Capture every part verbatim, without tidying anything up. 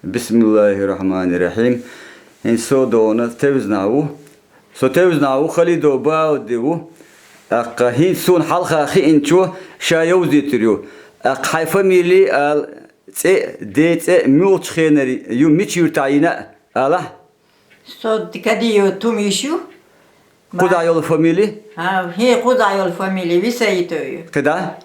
Бисмиллахир-рахманир-рахим. ХӀинца со дона Тевзна ву. Со Тевзна ву, Халидов Бауди ву. ТӀаккха хӀинца суна хьалха хиъначо ша йовзийтур ю. ТӀаккха хьай фамили ала, цӀе, де цӀе, муьлхачу хенара ю, мича юьртахь йина а алахь? Со Кадиев Тумиш ю. Кхузахь йолу фамили? А, хӀе, кхузахь йолу фамили Висаитов ю. КхидӀа?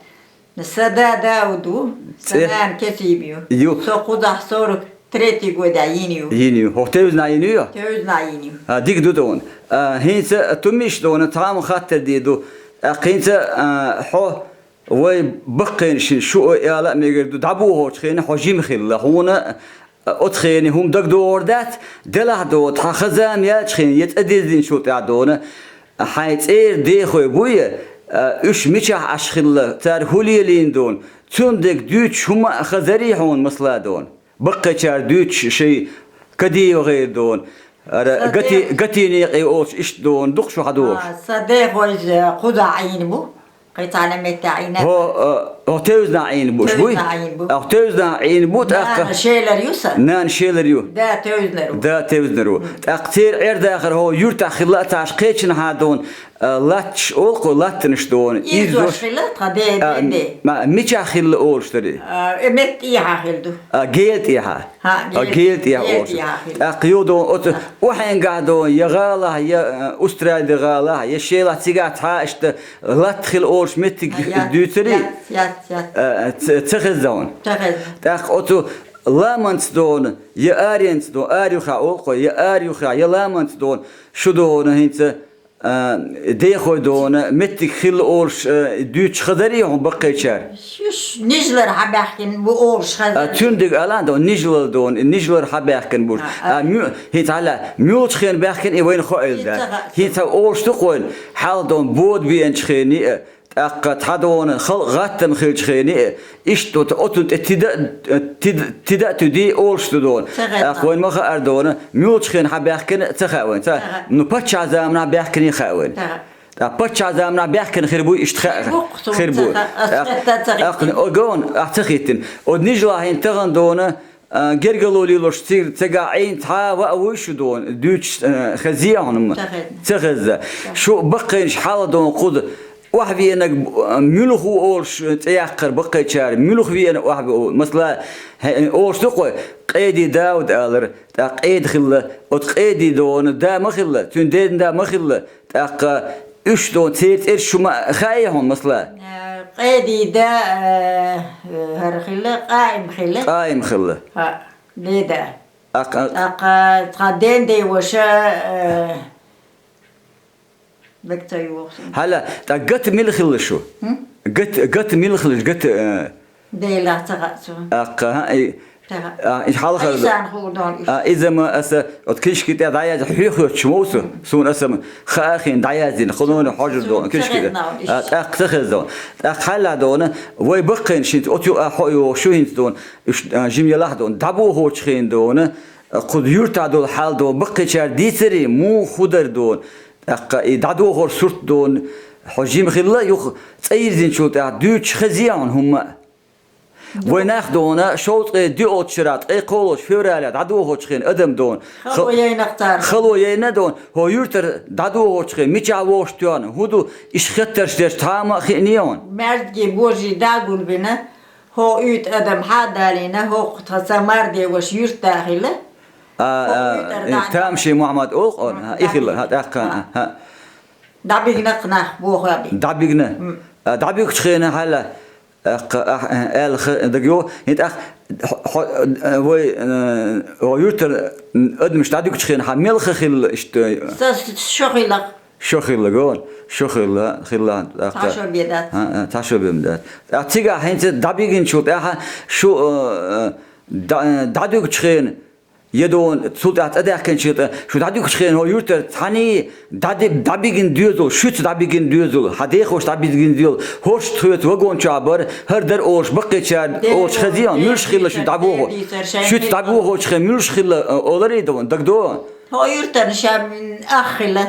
Са да Дауд ву, сан цӀе? Нана Кесиба ю. Ю. Со кхузахь сорок третий годехь йина ю. Йина ю. ХӀокху Тевзна йина ю? Тевзна йина ю. А, дика ду дона. А, хӀинца Тумиш дона, цхьа а хаттар де ду. ТӀаккха хӀинца, а, хьо вай баккхийна шина шу а ала а мегар ду, дӀабохочу хенахь хьо жима хилла. Хьуна оцу хене хӀума дагадогӀур дац, делахь дона, тхан хан-зама яьлчхьана я цӀа деззинчул тӀаьхьа дона, хьайн цӀера дехой буй, а, уьш мичахь Ӏаш хилла, цара хӀун лелийна дона, цунна дерг дуьйцуш хӀума а хазарий хьуна, масала дона. Баккхийчара дуьйцуш шайн Кадиев гӀайра дона, ара, Са Гати-, де- Гатине къе олуш иштта дона, дукха шу хьадогӀуш. А, сан дехой кхузахь Ӏийна бу. Кхин цхьана меттехь Ӏийна. ХӀо, а, хӀо Тевзна Ӏийна бу, уьш буй? Тевзна Ӏийна бу. А, хӀо Тевзна Ӏийна бу, тӀаккха. Нана Шелар ю сан. Нана Шелар ю. Да Тевзнар ву. Да Тевзнар ву. м. ТӀаккха церан Ӏер-дахар хӀо юьртахь хилла а ца Ӏаш, кхечанхьа дона, а, латташ олу кхо, латтанаш дона. Иза Иза дош дош хилла, тхан де-, а, де-, де. Ма, мичахь хилла олуш дарий? А, э, метта тӀехьа хилла ду. А, гел тӀехьа. ХӀа, А, гел, гел тӀехьа гел олуш. тӀехьа хилла. ТӀаккха йо дона оцу охьенгахь дона, я гӀалахь, я, а, Устрайда гӀалахь, я шелахь цигахь цхьа иштта латта хила олуш меттиг А, яц, дуьйцурий? яц, яц, яц. А, ца, ца хеза дона. Ца хеза. ТӀаккха оцу ламанца дона, я аренца дона, ара юххехь олу кхо, я ара юххехь, я ламанца дона, шу дона хӀинца, а, дехой дона, меттиг хилла олуш, а, дуьйцуш хазарий хьуна баккхийчара? Шуьш нижлар хьабаьхкина бу олуш А, хазар. Цуьнан дерг ала а дона, нижлар дона, нижлар хьабаьхкина буш. А, А, а. мю-, хӀинца хьала, муьлхачу хенахь баьхкина и вайна хоийла дац. ХӀинца ха- ХӀинца олуш ду-кх вайна, хьалха дона бода беанчу хенахь а, тӀаккха цхьа дона халкъан гӀаттам хилчу хенахь а, иштта оцу, оцунна тӀе тида, тида, тида а туьдий олуш ду дона. Ца хаьа. ТӀаккха вайна ма хаьара дона, муьлхачу хенахь хьабаьхкина ца хаьа вайна. Ца, Ца хаьа. ну, паччахьан заманахь баьхкина хаьа вайна. Ца хаьа. ТӀаккха паччахьан заманахь баьхкина хир буй, иштта хаьа, Буккха суна хир ца буй. хаьа, ас ТӀаккха, хӀетта ца хӀиттина. тӀаккха, о, гон, ахь ца хӀиттина. Оцу нижлахь хӀинца тахана дона, а, гергарло лелош цигахь, цигахь Ӏийна цхьа а ваъ вуй шу дона, дуьйцуш, а, хезий хьуна ма? Ца хезна. Ца хеза. Ца. Шу баккхийнаш хьала дона кхуза, охьавеанарг, а, муьлха ву олуш цӀе яккхара баккхийчара, муьлха веана охьавеана, масала, хье-, олуш ду-кх вай, Къеди Дауд алара, тӀаккха Къеди хилла, оцу Къеди дона да ма хилла, цуьнан ден да ма хилла, тӀаккха уьш дона церан цӀераш шу ма хаьий хьуна, масала? Э, Къеди да, э, хӀара хилла, Къаим хилла. Къаим хилла. ХӀаъ, деда. ТӀаккха, тӀаккха тхан ден ден ваша, э, бек ца йоху суна. Хьала, тӀаккха Гата мила хилла шу? ХӀм? Гата, Гата мила хилла шу? Гата, э, Дела ца хаьа суна. ТӀаккха, хӀаъ, и, Ца хаьа. а, и хьалхара. Айсан хӀу дон иш. А, иза ма аса, оцу книжки тӀе дӀаяздина, хьоьхуьйтуш ма ву со. Суна аса ма хаа хин дӀаяздина, хӀунда хьожур дона, Ца книжки тӀе. хезна иш. А, тӀаккха ца хеза дона. ТӀаккха хьала дона, вай баккхийнаш хӀинца, оцу юкъа хьо а йохуш ю хӀинца дона, уьш, а, жима ялахь дона, дӀабохочу хенахь дона, кхуза юьртахь долу хьал дона, баккхийчара дийцарий, муха хӀун дара дона. ТӀаккха и дӀадохор сурт дона, хьо жима хилла, юха цӀа йирзинчул тӀаьхьа дуьйцуш хезий хьуна хӀумма а? Вай нах дона, шовзткъе доьалгӀачу шарахь, ткъе кхоалгӀачу февралехь дӀадохочу хенахь адам дона. Хало яйнах цара. Хало яйна дона, хӀо юьртара дӀадохочу хенахь, мичахь вовшахтоьхна, хӀун ду, иштта хеттарш деш цхьа а ма а хиъний хьуна? Маьждиге божий дӀа а гулбина, хӀо уьйтӀа адам хьа а далийна, хӀокху тхан сан марде ваша юьртда хилла. А, хӀо а, уьйтӀара э, дӀа а Тамаши Мухьаммад олу кхо, Мгм, а, и хилла, дӀабигна. хӀа, тӀаккха, А. хӀа. ДӀабигна-кх нах, боху аби. ДӀабигна? Мгм. А, дӀабигчу хенахь хьала, тӀаккха, ахь, э, аьлла ха-, дагайо, хӀин тӀаккха хьо-, хьо-, э, вай, э, хӀо юьртара адамаш дӀадуьгучу хенахь хьан мел хан хилла иштта? Сан шо хилла-кх. Шо хилла, гон? Шо хилла, хилла, тӀаккха. Цхьа шо бен дац. А, а, цхьа шо бен дац. ТӀаккха цигахь хӀинца дӀабигинчул тӀаьхьа шу, э, э, дӀа-, дӀадуьгучу хенахь, я дона, цул тӀаьхьа цӀа даьхкинчул тӀе, шу дӀадуьгучу хенахь хӀо юьртара цхьаьний дӀади-, дӀабигина доьзал, шуьца дӀабигина доьзал, хьан дехоша дӀабигина доьзал, хӀорш тхоьца вагон чохь бара, хӀара дара олуш, баккхийчара олуш хезий хьуна, муьлш хилла шу дӀабохо? Шуьца дӀабохочу хенахь муьлш хилла, э, оларий дона, дагадо? ХӀо юьртана ша ах хилла.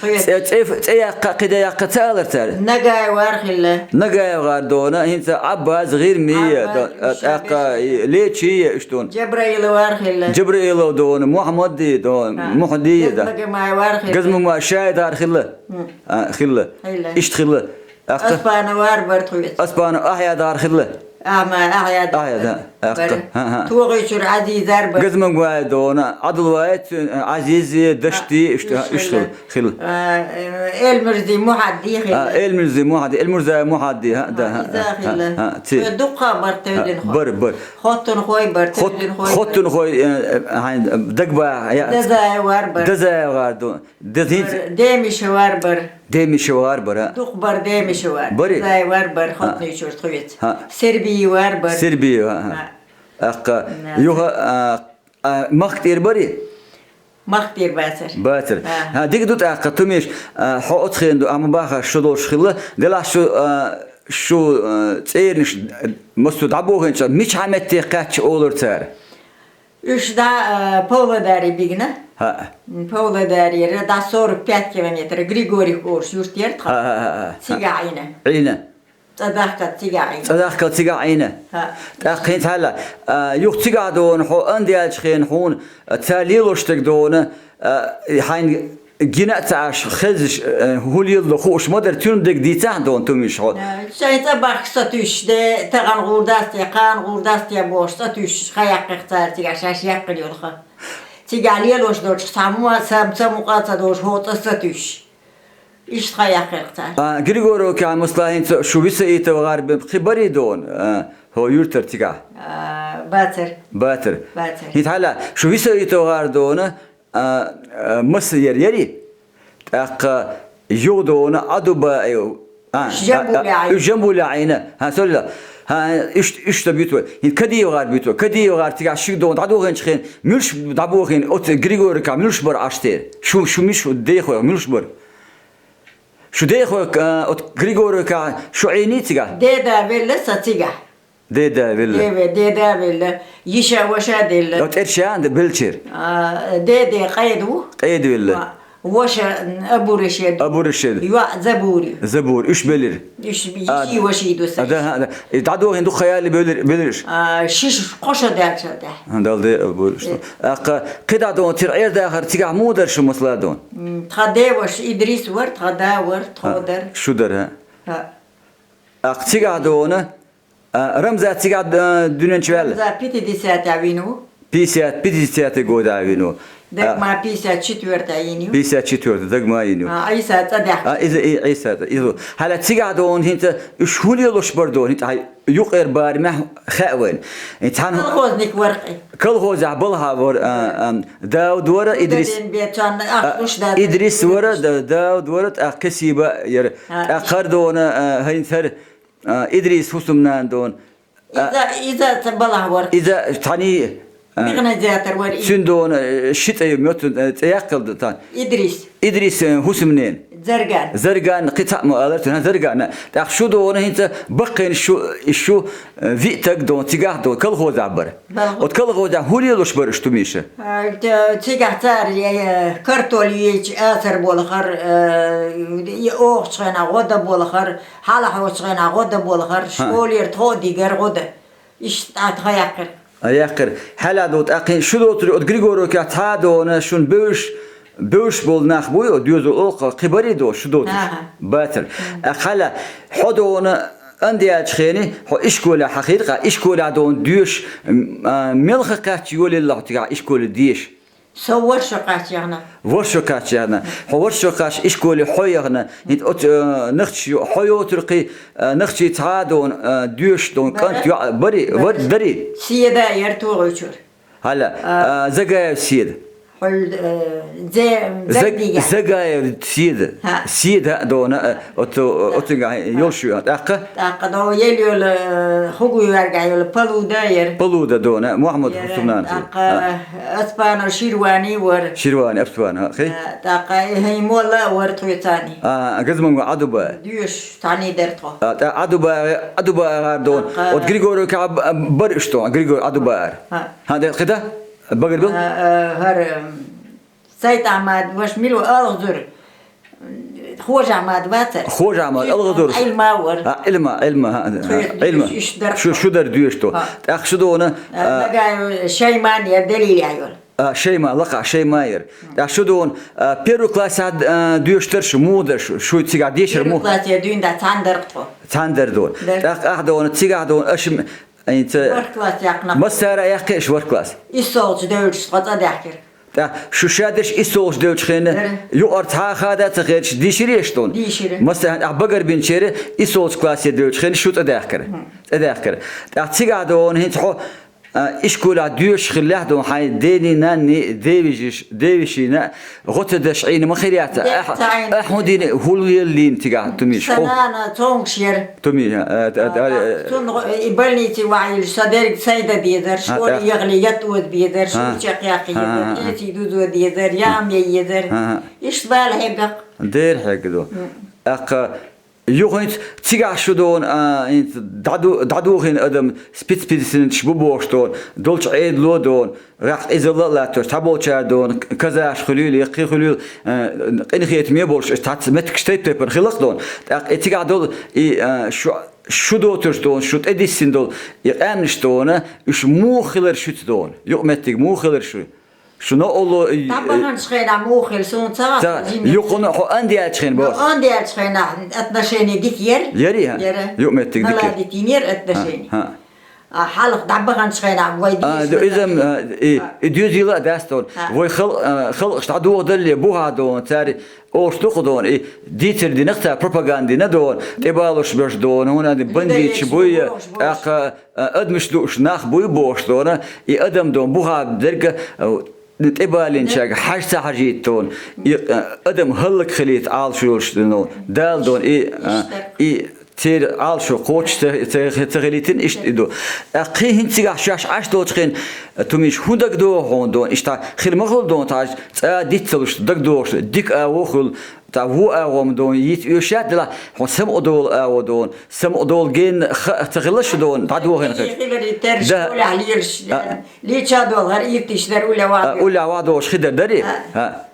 Тхоьца. ЦӀе, цӀе, цӀе яккха, кхидӀа яккха ца алар цара? Нагаев вар хилла. Нагаев гӀар дона, хӀинца Ӏаббас, ГӀирми, Ӏаббас, до-, а, тӀаккха Лечи, иштта дона. Джабраилов вар хилла. Джабраилов дона, Мухьаммади дона, Мухьди да. Газмагомаев вар хилла. Газмагомаев, Шаид гӀар хилла. А, хилла. Хилла. Иштта хилла. ТӀаккха Аспанов вар бар тхоьца. Аспанов Ахьяд гӀар хилла. Ахьма-, Ахьяд. Ахьяд, да. ТӀаккха. ХӀа, хӀа. ТохӀучур Ӏазиз вар бар. Газмагомаев дона, Ӏабдулвахьид, Ӏазизи, Дашти, иштта, иштта хилла. Хилла. А, Элмурзи Мухьадди хилла. А, Элмурзи Мухьадди, Элмурзаев Мухьадди, хӀа, да, хӀа, хӀа, хӀа, хилла. ХӀа, ци. Дукха бар тевдин хой. Бар, бар. Хоттун хой бар, тевдин хой. Хоттун хой, э, э, хӀайн, Дагба, я. Дазаев вар бар. Дазаев гӀар дона. Дезинц- Бар, Демишев вар бар. Демишев гӀар бар, а? Дукха бар Демишев вар. Бари? Зай вар бар, хоттун чуьра тхоьца. ХӀа. Сербий вар бар. Сербий, а, а. ХӀа. ТӀаккха, юха, а, а, Махк тӀера бари? Махк тӀера бацар. Бацар. ХӀа. ХӀа, дика ду тӀаккха, Тумиш, а, хьо оцу хенахь ду, амма баха шу долуш хилла, делахь шу, а, шу, а, цӀернаш массо дӀабохийначохь, мичахьа метте кхаьчча олура цара? Уьш дӀа, а, Павлодаре бигна. ХӀаъ. Павлодарера дӀа сорок пять километр, Григорьевка олуш юрт яра тхан. ХӀаъ, хӀаъ, хӀаъ, хӀаъ. Цигахь Ӏийна. Ӏийна. ЦӀадахкал цигахь Ӏийна. ЦӀадахкал цигахь Ӏийна. ХӀаъ. ТӀаккха хӀинца хьала, а, юха цигахь дона хьо, ан даьлча хенахь хьуна, а, цара лелош дерг дона, а, хьайна гина а ца Ӏаш, хезаш, э, хӀун леладо хууш ма дара, цуьнан дерг дийцахьа дона, Тумиш, хьо. Э, шайн цӀа бахка сатуьйсуш, де, тахана гӀур дац те, кхана гӀур дац те бохуш, цӀа туьйсуш, ха яьккхира цара цигахь шаьш яьккхина йолу ха. Цигахь лелош долчу цхьаммо а, са, са мукъа а ца долуш, хӀокху цӀа сатуьйсуш. Иштта ха яьккхира цара. А, Григорьевкахь, масала, хӀинца шу Висаитов гӀар бен кхин барий дона, а, хӀо юьртара цигахь? А, бацар. Бацар. Бацар. ХӀинца хьала, шу Висаитов гӀар дона, а, а, маса яра яри? ТӀаккха юха дона Ӏадубаев. А, уьш Жамбуле а, а, Ӏийна. Уьш Жамбуле а Ӏийна. ХӀа, сорила. ХӀа, уьш, уьш ца буьту вай. ХӀинца Кадиев гӀар буьту вай. Кадиев гӀар цигахь шига дона дӀадохийначу хенахь, муьлш дӀабохийна, оцу Григорьевкахь муьлш бара Ӏаш те? Шу, шу муьш дехойх, муьлш бара? Шу дехойх, а, оцу Григорьевкахь шу Ӏийний цигахь? Деда велла сан цигахь. Деда велла. Деве, деда велла. Йиша, ваша делла. О, тӀерча а беллачера. А, деде къеда ву. Къеда велла. А, ваша, м, Абу-Рашид. Абу-Рашид. ЙоӀ Забури. Забури. Уьш белира. Уьш, а, йиший, ваший ду сан. А, да, а, да. И дӀадохийна дукха ха яьлла белира, белира уьш. А, шиш кхо шо даьлча тӀехь. А, Далла де, а, буьлуш. Э. ТӀаккха кхидӀа дона цира Ӏер дахар цигахь муха дара шу, масала дона? М, тхан деваш Идрис вара, тхан да вара, тхо дара. А, шу дара, а? ХӀаъ. ТӀаккха цигахь дона, а, Рамзат цигахь, а, дуьнен чу ваьлла? Рамзат пятидесятый вийна ву. Пятьдесят, пятидесятый года вийна ву. Дагма пятьдесят четвёртый йийна ю. Пятьдесят четвёртый, дагма йийна ю. А, Ӏийса цӀа даьхна. А, иза, и, Ӏийса цӀа, иза. Хьала цигахь дона хӀинца уьш хӀун лелош бара дона, хӀинца хьайн юкъера барамехь хаьа вайна. И цхьана колхозник вара кхин. Колхозехь балхахь вара, а, а, Дауд вара, Идрис. Ден бен царна, а, ахча луш дац. Идрис вара, Да-, Дауд вара, тӀаккха Кесиба яра. А. ТӀаккха хӀара дона, а, хӀинца хӀара А, Идрис, хӀусамнана дона. А, иза, иза ца балахь вара. Иза цхьаний, а, механизатор вара иза. Цуьнан дона, э, ши цӀе ю, моьтту, э, цӀе яккхал ду тхан. Идрис. Идрис, э, хӀусамнена. Зарган. Зарган, кхин цхьаъ ма алара цуьнан, Зарган. ТӀаккха шу дона хӀинца баккхийна шу, и шу, э, виъ таг дона, цигахь дона, колхозехь бара. Балхо. Оцу колхозехь хӀун лелош бара уьш, Тумиша? А, т-, цигахь цара, э, картоль йийча асар болхар, э, и охучу хенахь гӀо дан болхар, хьалахьочу хенахь гӀо дан болхар, школера тхо а дигар гӀо дан. Иштта тӀаккха яьккхира. А, яьккхира. Хьала ду тӀаккха шу доцург, оцу Григорьевкахь цхьа а дона, шуна бевзаш, бевзаш болу нах буй, оцу доьзал олу, кхин барий дона, шу доцург? Аха. Бацара. Мгм. А, хьала, хьо дона, Ан даьлча хене, хьо ишколехь хьахийра-кх, ишколехь дона доьшуш, м, а, мелха кхаьчча йолаелла хьо цигахь ишколе деша? Со ворхӀ шо кхаьчча яхна. ВорхӀ шо кхаьчча яхна. Хьо ворхӀ шо кхаьчча ишколе хьо яхна. ХӀинца оцу, а, нохчий, хьо йоцург кхин, а, нохчий цхьа а дона, а, доьшуш дона кӀант йоӀ барий, вар-, дарий? Седа яра тохучуьра. Хьала, а, а, Загаев Седа. Хьол, э, Зе-, Заг-, Загдига. Загаев Седа. ХӀаъ. Седа а дона, э, оцу, оцуьнгахь йолуш ю, тӀаккха? ТӀаккха дона ел йолу, э, хӀугу юьргахь йолу Палуда яра. Палуда дона, Мухьаммад яра, ХӀусамнана. ТӀаккха, а, Аспанов Ширвани вара. Ширвани, Аспанов, хи? Э, тӀаккха и хӀин молла а вара тхоьцани. А, Газманго Ӏадуба. Доьшуш. Цхьаьний дара тхо. А, тӀа Ӏадуба, Ӏадуба гӀар дона. Аха. Оцу Григорьевкахь б-, бара уьш дона, Григорий Ӏадуба гӀар. ХӀаъ. ХӀаъ, де, кхидӀа? Багарбил? А, а, хӀара, м, Сайт-Ахьмад, ваша мила ву, Алхазур. Хожа мад вацар. Хожа мад, Алгъадурс. Ӏилма вар. А, Ӏилма, Ӏилма, ха, ха, Ӏилма. Шу, шу дар дуьйш ду. ТӀаккха шу дона, а, Нагаев Шайман я, Далил я йола. А, Шайма, лакха Шайма яр. ТӀаккха шу дона, а, первый класс а, а, дуьйш дар шу, муха дар шу, шу цигахь дешар муха? Первый класс я дуьйна да, цхьана дар тхо. Цхьана дар дона. ТӀаккха ахь дона, цигахь дона, аша м-, ХӀинца ворхӀ класс яьккхина. Массара а яьккхи аш ворхӀ класс? ИссолгӀачу девлча тхо цӀа даьхкира. ТӀаккха шу шадерш иссолгӀачу девлча хенна, юкъара цхьа а хадацахьерш дийшира аш дона? Дийшира. Массара ахь багарбинчера иссолгӀачу классе девлча хенна шу цӀа даьхкира. ЦӀа даьхкира. ТӀаккха цигахь дона хӀинца хьо, а, ишколехь доьшуш хиллехь дона хьайн дений, нанний, девижиш, девишина, гӀо ца деш Ӏийна ма хир яц. Ахь, ахь хӀун дийна, хӀун лелийна цигахь, Тумиш? Сан нана цомгуш яр. Тумиш, а, а, а, цунна гӀо-, и больнице ваьлла, сан дерг сайда дезар, школе ягӀле ят ода безар, шуча кхехка езар, эций дузо дезар, яам я езар. Иштта бала хьеггакх. Дера хьегга ду. ТӀаккха юха хӀинца цигахь шу дона, а, хӀинца дӀаду-, дӀадохийна адам спецпереселенцаш бу бохуш дона, долчу Ӏедало дона, гӀаккха иза ла а латтош, цхьаболчара дона, казахаш хуьлийла, я кхин хуьлийла, а, къинхетаме болуш, цхьацца меттигаш тайп-тайпана хиларх дона. ТӀаккха и цигахь долу, и, а, шу, шу доцурш дона, шу тӀедиссина долу, и къаьмнаш дона, уьш муха хилар шуьца дона, юкъаметтиг муха хилар шу? Шу новкъарло, и, дӀабаханчу хенахь муха хила, суна ца хаьа, ца, жимма. Юкъана хьо андаьллачу хенахь боху? Ну, андаьллачу хенахь отношение дика яра. Яра, а? Яра. Юкъаметтиг дика яра. Наладить йинера отношение. А, а. А, хьалха дӀабаханчу хенахь вай, а, дийшина иза, а, и, а, и доьзийла а дац дона. А. Вай хал-, а, халкъаш дӀадохадалле, буха дона, цара олуш ду-кх дона, и дийцар динарх цара, пропаганда дина дона, тӀебалуш берш дона, хӀунда аьлча бандиташ буй, тӀаккха, а, адамаш дууш нах буй бохуш дона, и адам дона, буха дерг, а, тӀебалинчаьрга хьажа ца хьажийта дона, и, а, адам хӀаллакьхилийта Ӏалашо йолуш дона, Дала дона, и, а, и церан Ӏалашо кхочуш ца, ца, ца хилийтина, иштта и ду. ТӀаккха кхин хӀинца цигахь шаьш Ӏаш долчу хенахь, Тумиш, хӀун дагадогӀу хьуна дона, иштта хир ма хуьлу дона, тхьажа цӀа диц ца луш, дагадогӀуш, дика агӀо хуьлу, цхьа вон агӀо ма дона, йиц оьшуш яц делахь, хьо самукъадолу агӀо дона, самукъадолу генна хаа ца хилла шу дона, дӀадохийна хир. Хиларе терра школехь лелаш, а, лийча долу хӀара иртиш дара, уллехь ваха, а, уллехь ваха догӀуш хи дара дарий? А. А.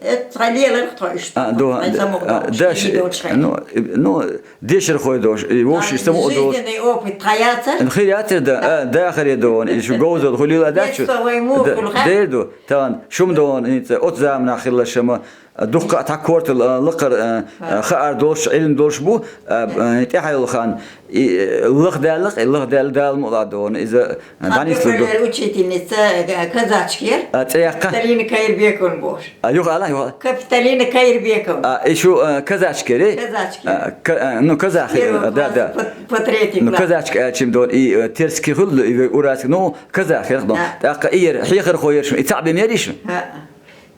Эццахь леларх тхо иштта. А, ду, хьайн самукъадолуш, а, даш, хи долуш хьайн. Ну, и, ну, дешархой долуш, и вовшаш самукъадолуш. Жизненный опыт тхан яцара? Хир яцара, да, а, дахаре дона, и шу говзалла хуьлийла а дац шу. Детство вай муха хуьлу хаьа? Дера ду, тахана, шу-м дона, хӀинца оцу заманахь хилла шама, дуккха а цхьа кортал, а, лакхара, а, а, хаар долуш, Ӏилма долуш бу, а, а, тӀаьхьа йолу хан, и, э, лахдаьлла, и лахдаьлла Дала мукъ лахь дона, иза, а, дӀанислур ду. Например, учительница, э, казачка яра. А, цӀе яккха? Капитолина Каирбековна бохуш. А, юха ала, юха ала. Капитолина Каирбековна. А, и шу, а, казачка яра? Казачка. А, ка-, а, ну, казах, первый, а, да, класс, да. По, по третий класс. Ну, казачка аьлча-м дона, и, э, терский хуьлу, и вай уральский, ну, казах яра дона. Да. ТӀаккха и яра, хьехархо яра шу, и цхьаъ бен яра шу? ХӀаъ.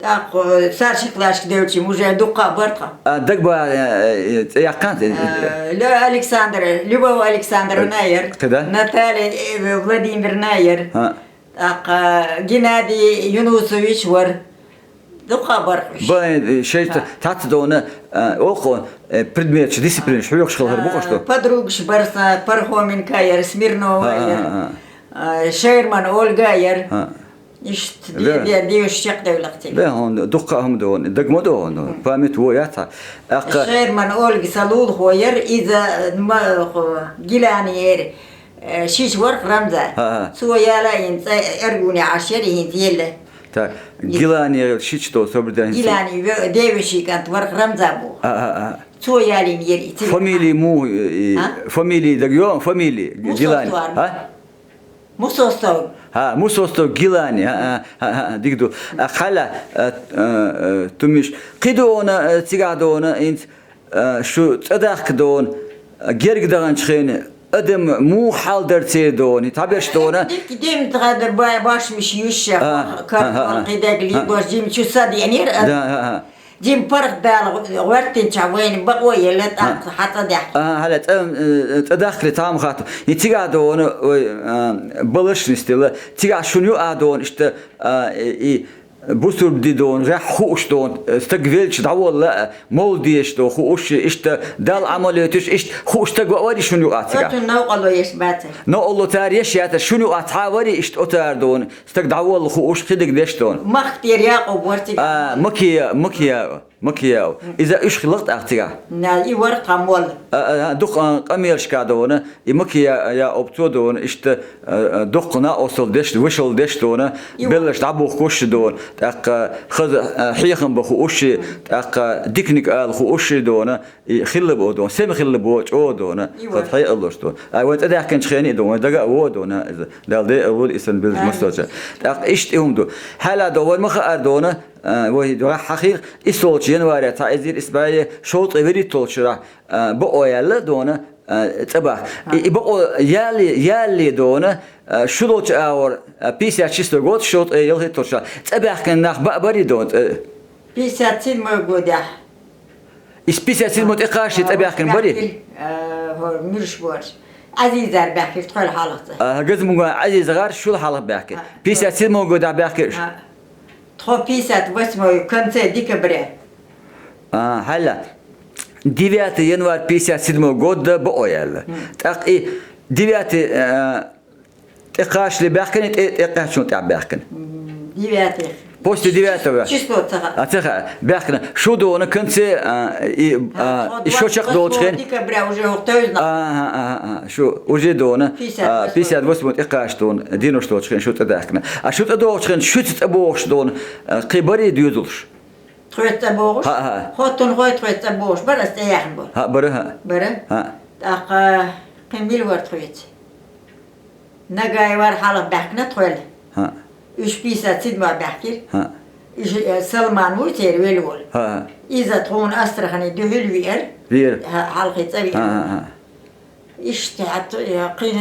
ТӀаккха, э, старший классашка девлчи уже дуккха а бара тхан. А, дагба, э, э, цӀе яккха? Э, Лё-, Александр, Любовь Александровна яра. Кхида? Наталья, э, Владимировна яра. ХӀаъ. ТӀаккха Геннадий Юнусович вара. Дуккха а бара уьш. Ба, э, шайта, хӀаъ, тац дона, э, окхо, э, предметаш, дисциплинаш хьоьхуш хилла хӀара бу-кх шу? Э, подругаш бара сан, Пархоменко яра, Смирнова яра. ХӀаъ, хӀаъ, хӀаъ. Э, Шерман Ольга яра. ХӀаъ. Иштта де-, де-, деваш чекхдевлла цига. Бе, хьуна дуккха а хӀума дона, дага ма догӀу хьуна. Память вон яц хьан. ТӀаккха Шерман Ольга сан лулахо яра, иза, ма, хо, Гилани яра, э, шича вара-кх Рамзан. ХӀаъ, хӀаъ. Цо яла йина цӀа Эргуне Ӏаш яра, хӀинца елла. Так, Гилани яра шича долу, собар дан хӀинца. Гилани ве-, девешин кӀант вара-кх Рамзан боху. ХӀаъ, хӀаъ, хӀаъ. Цо ялийна яра и цига. Фамилия муха, и, а? Фамилия дага йо, фамилия, Гилани. Мусостов. А? Мусостов. ХӀаъ, Мусостов Гилани, а, а, а, а, дика ду. А, хьала, а, а, а, Тумиш. Кхидона, а, цигахь дона, хӀинца, а, шу цӀа дахка дона, а, герга даханчу хенахь, адам муха хьал дара церан дона, цхьаберш дона. Дика дим тхада ба-, баш миш юьсша, а, кар-, а, а, а, кхидерг а, лийбаш, жим чу са денера, а. Да, а, а. Жим паргӀатдала гӀоьртинчохь вайна бакъо елла, тӀаккха хьан цӀа даьхкира. А, хьала цӀа, э, цӀа дахкаре цхьа хӀума хатта. И цигахь дона, ой, а, балаш нисделла. Цигахь шуна юкъахь дона, иштта, а, и, и бусурба ди дона, гӀеххьа хууш дона, э, стаг велча дӀаволла, а, мовлид деш дона хууш, иштта Далла Ӏамал йойтуш, иштта хууш стаг ваъ варий шуна юкъахь цигахь? Оцунна новкъарло еш бацара. Новкъарло цара еш яцара, шуна юкъахь цхьа а варий иштта оцара дона? Стаг дӀаволла хууш, кхидерг деш дона. Махкатера Якъуб вара цигахь. А, Макия, Макия. Макияу. Иза уьш хилла тӀаккха цигахь. На, и вара тхан молла. А, а, а, дукха, а, къамелашка дона, и Макияу цо дона, иштта, а, а, дукха накъостал деш, вешал деш дона, И вара. беллаш дӀабухкуш дона, тӀаккха хаза, а, хьехам бан хууш, тӀаккха диканиг ала хууш дона, и хилла бо дона, сема хилла бо чӀо дона, И вара. хаза хьекъалош дона. А вай тӀедаьхкинчу хенахь а дона, вай дага а во дона, иза. Дала декъал вуьйла и санна билггал Амин. массо а. ТӀаккха иштта и хӀума ду. Хьала дона, вай ма хаар дона, А, вай дуьхьа хьахийра, иссолчу января цхьа эзар исс бӀе шовзткъе вуьрхӀитталгӀачу шарахь, а, бакъо яьлла дона, а, цӀа бахка. И, и бакъо ялале, ялале дона, а, шу долчу агӀор, а, пятьдесят шестой год, шовзткъе ялхитталгӀачу шарахь цӀа баьхкина нах баа барий дона, цӀа? Пятьдесят седьмой годехь. Иза пятьдесят седьмой тӀекхачале цӀа баьхкина барий? Баьхкина, а, хӀора Муьрш борш. Ӏазизара баьхкира тхойла хьалха цӀа. А, Газмунган Ӏазизагара шул хьалха баьхкира. А, Пятьдесят седьмой годехь баьхкира уьш? А. Тхо пятьдесят восьмой конце декабря. А, хьала. Девятое январь пятьдесят седьмой года бакъо яьлла. Мгм. ТӀаккха и девятое, а, тӀекхачале баьхкина, тӀе, тӀекхачале тӀехь баьхкина. Мгм, девятое. После девятого. Число ца хаьа. А, ца хаьа. Баьхкина. Шу дона конце, а, и, а, А, и шо чекхдолчу хенахь. Декабря уже хӀокху тевзна. А, а, а, а, шу уже дона. Пятьдесят восьмой. А, пятьдесят восьмой тӀекхачале дона. Динош долчу хенахь шу тӀе даьхкина. А шу тӀе догӀучу хенахь шуьца цӀа богӀуш дона, а, кхин барий доьзалш? Тхоьца цӀа богӀуш? ХӀаъ, хӀаъ. ХӀоттанхой тхоьца цӀа богӀуш бара, аса тӀе яьхна болу. ХӀаъ, бара, хӀаъ. Бара? ХӀаъ. ТӀаккха кхин мила вара тхоьца? Нагай вара хьалха баьхкина тхойла. ХӀаъ. Уьш пятьдесят седьмой баьхкира. ХӀаъ. Уьш, э, Салман вуй церан велла волу. ХӀаъ, хӀаъ. Иза тхуна Астрахани дуьхьал веара. Веара. ХӀаъ, хьалхе цӀа веара. ХӀаъ, хӀаъ, хӀаъ. Иштта хӀаьта, э, кхин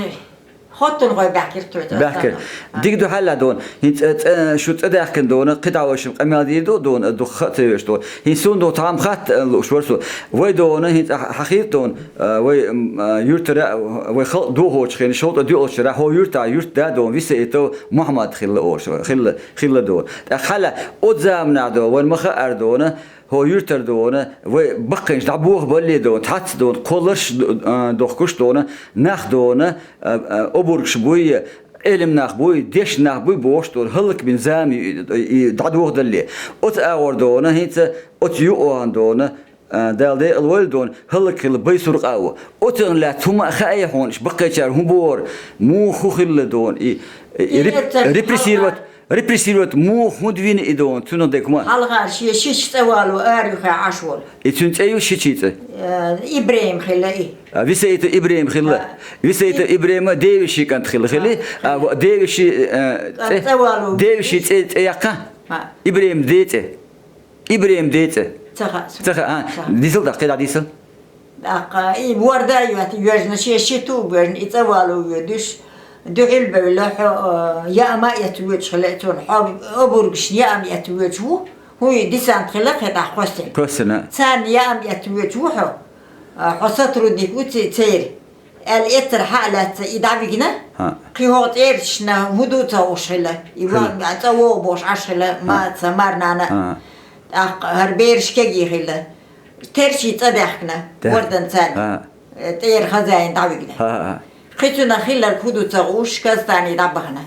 хӀоттанхой баьхкира тхоьца. Баьхкира. Дика ду хьала дона. ХӀинца, э, цӀа, шу цӀа даьхкина дона, кхидӀа вайшимма къамел дийр ду дона, дукха ха а ца веш дона. ХӀинца суна дона, тхьамма хатта, э, лууш вара со. Вай дона, хӀинца хьа-, хьахийра дона, э, вай, м, э, юьртара, вай халкъ дохочу хенахь, шовзткъе доьалгӀачу шарахь, хӀокху юьртахь юьртда дона, Висаитов Мухьаммад хилла олуш, хилла, хилла дона. ТӀаккха хьала, оцу заманахь дона, вайна ма хаара дона, хӀокху юьртара дона, вай баккхийнаш дӀабохабалле дона, цхьацца дона, кхолларш, а, дохкуш дона, нах дона, а, а, обаргаш буй, Ӏелам нах буй, дешна нах буй бохуш дона, хӀаллакбина зама ю и, и дӀадохадалле. Оцу агӀор дона, хӀинца оцу юкъахь дона, а, Дала декъал войла дона, хӀаллакьхилла Байсуркъа а ву. Оцунах лаьцна хӀума а хаьий хьуна, иш баккхийчара хӀун бохура, муха хӀун хилла дона, и, и, и И реп-, эццахь репрессировать, хьалха Репрессировать муха, хӀунда вина и дона, цунах дерг ма? Хьалхара шен шича цӀа вало ара юххе Ӏаш волу. И цуьнан цӀе ю шичий цӀе? Э, ИбрахӀим хилла и. А, Висаита ИбрахӀим хилла. А. Висаита И- ИбрахӀима Девиши кӀант хилла, хили? А, А, ва-, Девиши, э, ЦӀа-, цӀе, цӀа вало. Девиши цӀе, цӀе яккха? А. ИбрахӀим ден цӀе. ИбрахӀим ден цӀе. Ца хаьа суна. Ца хаьа, а? Ца хаьа. Дисал даккхий, дӀадисал. ТӀаккха и ворда а йоьттина, йоьжна, шен ши ту а боьжна, и цӀа вало воьдуш, дуьхьал бевлла, хьо, э, яа ма эцна воьдуш хилла и цунна, хьо обаргашна яа ма эцна воьдуш ву, хӀун и десант хилла кхетахь кхоьссина. Кхоьссина. Царна яа ма эцна воьдуш ву хьо, э, хьо сотрудник ву ци-, церан. Аьлла, эццара хьа а лаьцна, и дӀавигна, ХӀаъ. кхин хӀокху цӀерашна хӀун ду ца хууш хилла, и Хилла. ва-, цӀа вогӀу бохуш Ӏаш хилла, ма-, ХӀаъ. ца мар-нана. ХӀаъ. ТӀаккха хӀара бераш кегий хилла. Терчий цӀа даьхкина, Даьхкина. ворданца. ХӀаъ. Э, тӀера хозяин дӀавигна. ХӀаъ, хӀаъ, хӀаъ. Кхин цунах хилларг хӀун ду ца хууш, Казахстане дӀабахана.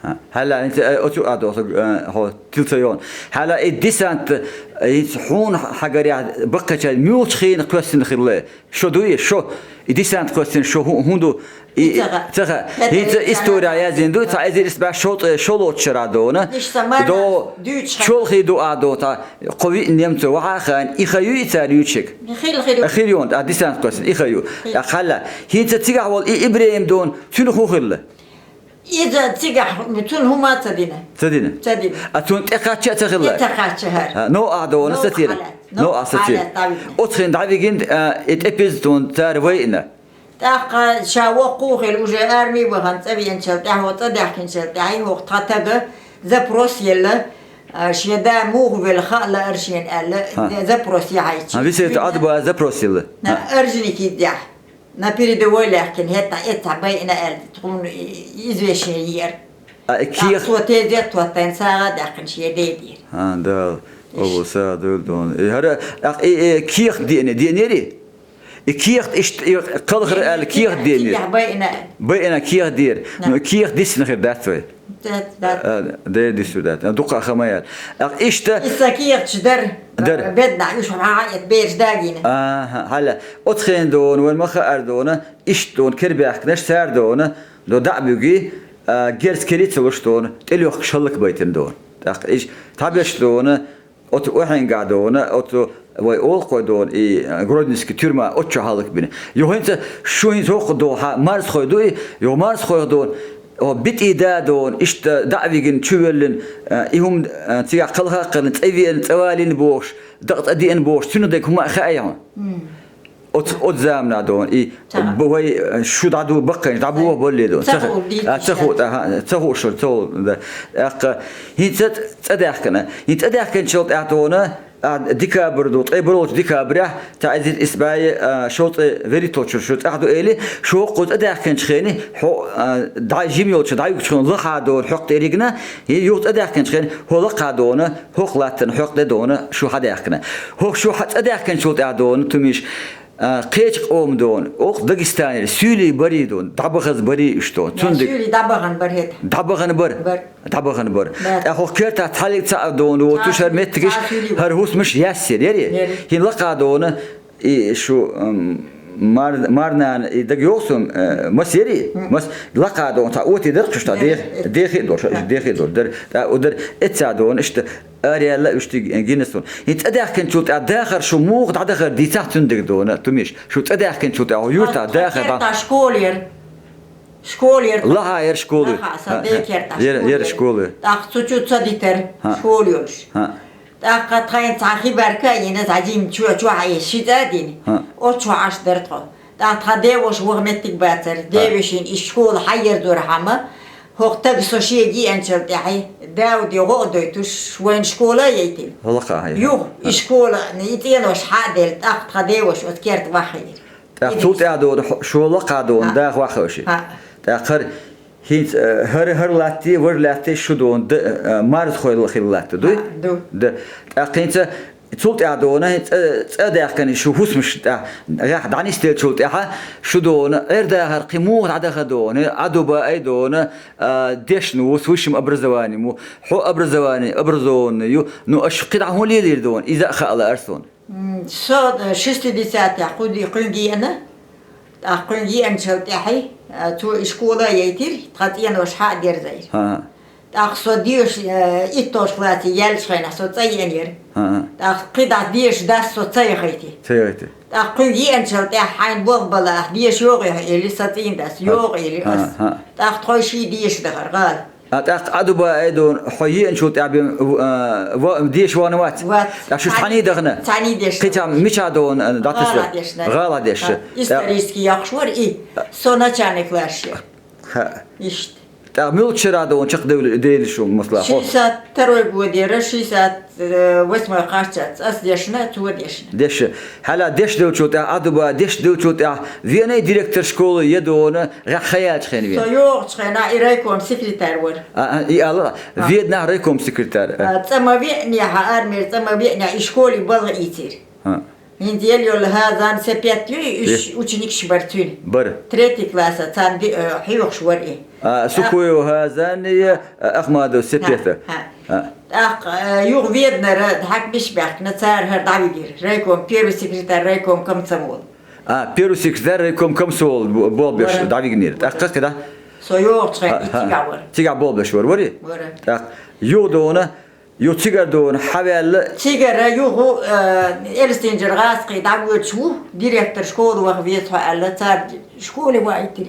ХӀаъ. Хьала, хӀинца, э, оцу а доху, э, хьо тилца йогӀун. Хьала и десант, э, хӀинца хьуна хьагарехь баккхача муьлхачу хенахь кхоьссина хилла? Шо дуй, шо? И десант кхоьссина шо хӀу-, хӀун ду? И, И ца хаьа. ца хаьа. ХӀета ХӀинца и ца история хаьа. язйина ду, цхьа эзар исс бӀе шовзткъе шолгӀачу шарахь дона. Иштта ма До дас, дуьйцуш хьа. чолхе ду а до, цхьа кхо виъ немца вахьа а хаьна, и ха юй и цара юьйцург? Хила, хила. Хила ю, а десант кхоьссина, и ха ю. Хила. А хьала. ХӀинца цигахь волу и ИбрахӀим дона, цуьнан хӀун хилла? Иза цигахь, цунна хӀума а ца дина. Ца дина? Ца дина. А цунна тӀекхачча а ца хилла? ТӀе ца кхачча хӀара. А, новкъахь дона СатӀина? Новкъахь лаьцна. Новкъахь СатӀина. Новкъахь лаьцна дӀавигна. Оцу хенахь дӀавигина, а, и тӀепаза тхуна цара вайна. ТӀаккха ша воккха а хилла, уже арми а вахана, цӀа веанчул тӀаьхьа, цӀа даьхкинчул тӀаьхьа, хӀокху тхан тага запрос елла, а, шен да муха велла хаа лаара шена аьлла, ХӀаъ. запрос яхьийтича. ХӀаъ, Висаита Ӏадба запрос елла. На, ХӀаъ. Орджоникидзехь. На передовой лаьхкина, хӀетахь эццахь байина аьлла, тхуна и-, и-, извещение еара. А, и кех- ТӀаккха цо тезет тоттайна, сагӀа а даьккхина шен ден дийра. А, Дала, Иш. Алло, сагӀа дуьйла дона. И хӀара, а, и, и, кех деъна, деънери? И кехат иштта, и кхалхар аьлла кехат денийра. Цигахь байина. Байина кехат дийра. Да. Ну, кехат диссина хир дац вай? Дац, дац. А, де диссур дац. А, дукха ха ма яц. Ах, иштта. Иса кехаташ дар. Дар. Бедна, уж хьа эт бераш дагийна. Аха, хьала. Оцу хенахь дона, вайн ма хаара дона, иштта дона, кербаьхкинарш цара дона, до дӀа а буьгий, а, герз кери ца луш дона, тӀелоьхкуш хӀаллакбайтина дона. ТӀаккха иш, тхьаберш дона, оцу охьенгахь дона, оцу вай олу-кх вай дона, и, а, Грозненский тюрьма, оцу чохь хӀаллакбина. Юха хӀинца, шу хӀинца хӀокху дохьа, марзхой ду и, юха марзхойх дона, о, битӀий да дона, иштта дӀа а вигина, чувоьллина, а, и хӀума, а, цигахь кхалха а кхоьллина, цӀа веана, цӀа валийна бохуш, дакъа цӀа деана бохуш, цуьнан дерг хӀума а хаьа хьуна? М. Оцу, оцу замана дона, и, ца. Б-, вай, а, шу дӀаду баккхийна, дӀабоху балле дона. Ца ху-, а, ца ху-, ца. Аха, ца хууш, ца ху-, да. ТӀаккха хӀинца цӀа даьхкина. ХӀинца цӀа даьхкинчул тӀаьхьа дона, а, декабрь ду, ткъе бархӀалгӀачу декабрехь, цхьа эзар исс бӀе, а, шовзткъе вуьрхӀитталгӀачу шо цӀахь ду эли, шу хӀокху цӀа даьхкинчу хенахь, хьо, а, дӀа жима йолчу дӀаюьгучу хенахь лакха дона, хьокх тӀе еригна, и юха цӀа даьхкинчу хенахь, хьо лакха дона, хӀокху латтана, хьокх тӀе дона, шу хьадаьхкина. ХӀокху шу хьа цӀа даьхкинчул тӀаьхьа дона, тумиш, а, кхечу къоман дона, оха Дагестанера, суьйлий барий дона, дӀабахаза барий уьш дона. Цундела суьйлий дӀабахана бар хӀета. ДӀабахана бар. Бар. ДӀабахана бар. Бар. ТӀаккха хӀокху кертахь цхьаллиг цхьа а дона, воцуш хӀара меттигаш, цхьа суьйлий вара. ХӀара хӀусамаш яьссира, яри? Яри. ХӀинца лакха дона, и шу, м, мар-, марнана, и дага йогӀу суна, э, мас яри? М. Мас лакха дона, цхьа оти дара кхуьш, цхьа дехи, дехи а долуш, дехи а долуш дара. ТӀаккха у дара, эццахь дона, иштта, араяьлла уьш тӀе гина суна. ХӀинца цӀа даьхкинчул тӀаьхьа дахар шу муха дӀадахар дийцахь цундела дона, тумиш. Шу цӀа даьхкинчул тӀаьхьа юртахь дахар дӀа-. Школа яра. Школа яра. Лахьа яра школа. Лахьа, сан декерта яра, школа яра яра. Школа. ТӀаккха цу чу ца дитар, хӀа, школа йолуш. ХӀа. ТӀаккха тхайна цхьа хи баьрка а йина, зӀадийна чу, чохь а ши цӀа а дина. ХӀа. Оцу чохь Ӏаш дара тхо. ТӀаккха тхан деваша ваха меттиг бацара. ХӀа. Девашин и школа хьайерзорхьама, хӀокху тага со шега еанчул тӀаьхьа, Дауде гӀо а дойтуш, вайна школа а яйтина. Лакха яра. Юха, и школа, и цӀенош хьа а делла, тӀаккха тхан деваша оцу керта вахийра. ТӀаккха цул тӀаьхьа дона, хьо-, шо лакха дона, хӀа, даха вахавши. ХӀа. ТӀаккха хӀара хӀинца, э, хӀара, хӀара латте, важа латте шу дона, д-, э, марзхой хилла латта, дуй? ХӀа, ду. Д-, тӀаккха хӀинца цул тӀаьхьа дона, хӀинца цӀа, цӀа даьхкина шу хӀусамаш тӀехь, гӀехь дӀанисделчул тӀаьхьа шу дона, Ӏер дахар кхин муха дӀадаха дона, Ӏадуба ай дона, а, дешна ву, с высшим образованием ву, хьо образование, образованный ю, ну аша кхидӀа хӀун лелийра дона, иза а хаа лаьара суна. М, со, э, шестидесятых кхуьнга, кхуьнга еана, тӀаккха кхуьнга еанчул тӀаьхьа, э, цо и школа а яйтира, тхан цӀенош хьа а дерзайра. ХӀа-хӀа. ТӀаккха со деша, э, итталгӀачу классе яьллачу хенахь со цӀа еана яра. ХӀа-хӀа. ТӀаккха кхидӀа деша дас со ца яхийти. Ца яхийти. ТӀаккха кхуьнга еанчул тӀаьхьа хьайна болх бала ахь деша йогӀий хьо или, сан цӀийнан дас, йогӀу или ас. ХӀа-хӀа. ТӀаккха тхой ший деша дахара гӀала. А тӀаккха Ӏадуба ай дона, хьо еанчул тӀаьхьа бен, а, ва-, деша вахана вац? Вац. ТӀаккха шу цхьаьний дахана? Цхьаьний деша. Кхин цхьа мичахь дона, а, дӀатесна? ГӀала деша. ГӀала деша. А, исторический яхаш вара и, со начальный класс яра. ХӀа. Иштта. ТӀаккха муьлхачу шарахь дона чекхдевлла, девлла шу масала? Шестьдесят второй год яра, шестьдесят восьмой кхаччалц ас дешна, цо дешна. Деша. Хьала дешделчул тӀаьхьа, Ӏадуба дешделчул тӀаьхьа, веанай директор школы я дона, гӀехь ха яьлча хенахь веана? Со йогӀучу хенахь и райком секретарь вара. А, а, и ала, а, Веданахь райком секретарь, а. А, цӀа ма веанехьа, армера цӀа ма веанехьа, и школе балха ийцира. А. ХӀинца ел йолу хӀазан Сепет ю, уьш ученикаш бара цуьнан. Бара. Третий класса царна ди-, э, хьоьхуш вара и. А, Сухуева хӀазан я, а, Ахмадов Сепета. ХӀа, хӀа. А. ТӀаккха, э, юха Веданара хьаькамаш баьхкина, цара хӀара дӀавигира. Райком, первый секретарь райком комсомол. А, первый секретарь райком комсомол бо-, болх беш дӀавигнера. ТӀаккха кхидӀа? Со йогӀучу хенахь и цигахь вара. Цигахь болх беш вара, вари? Вара. ТӀаккха юха дона, юха цигара дона, хьаваьлла? Цигара юха, э, Эльстинджера гӀазкхий дӀавоьдуш ву, директор школы ваха веза хьо аьлла, цара школе ваийтира.